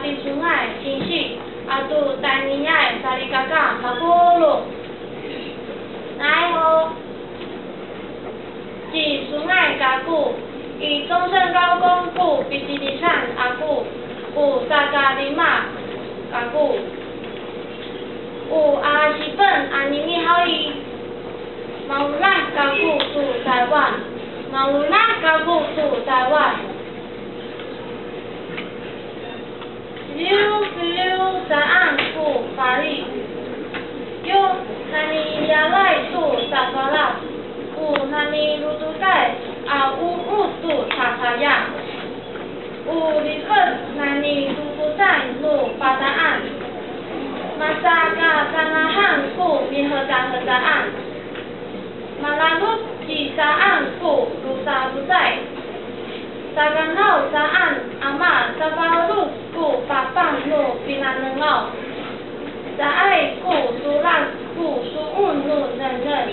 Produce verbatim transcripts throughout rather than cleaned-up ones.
Cisongay singsi ato tayniay salikaka mapolong. Nga'ay ho. Cisongay kako, i 中山高工 ko pitilisan ako, o sakalima kako. O ahasipen anini haw i, maolah kako to Taywan. Maolah kako to Taywan. Seliw, seliw saan ko fali. Yo naniriyalay to safalal, o nanilotoday a o'ot to cacayay. O lifet nanilotoday no padaan. Masakacangahan ko mihecahecaan. Malalok ci saan ko losaloday. Sakanaw saan a masafalod ko papang no pinanengaw. Caay ko solas ko so'on no nengneng.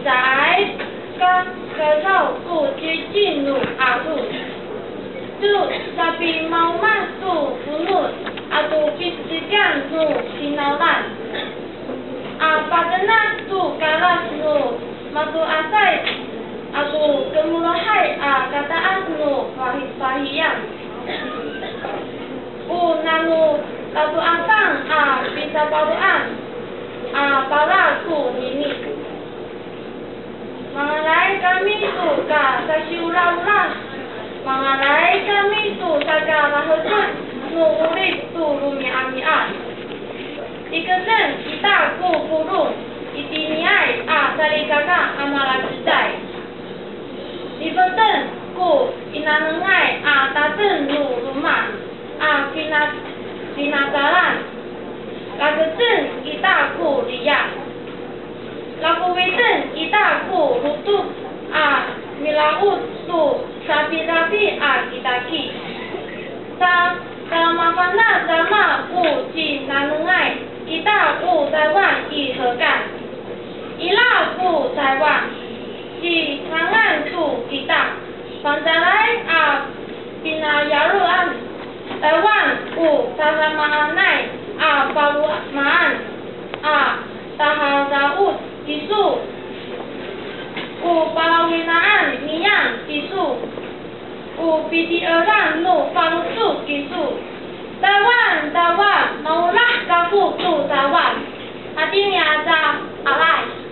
Caay ka karaw ko cici no 'alo. To sapimaomah to fonod ato pisekan no finawlan. A patenak to kalas no mato'asay ato kemorahay a kata'as no fahi-, fahiyang. O nano tato'asang a pisapaloan a pala konini. Mangalay kami to kasasiolaolah. Mangalay kami to sakalahecen no 'orip to romi'ami'ad. Ikesen kita ko polong itiniay a salikaka a malacecay. Lifeten ko inanengay a tateng no loma' a fina-, finacadan. Lakecen kita ko riyar. Lakowiten kita ko lotok a mila'od to sapisapi a kitakit. Sa, sa mafana' sama ko cinanengay kita o Taywan i hekal. Ira ko Taywan, cikangan to kita. Fangcalay a pinayaroan, Taywan o tadamaanay a palomaan a tahada'oc kiso. O palawinaan niyam kiso. O piti'eran no faloco' kiso. Taywan, Taywan, maolah kako to Taywan. Hatini aca, aray.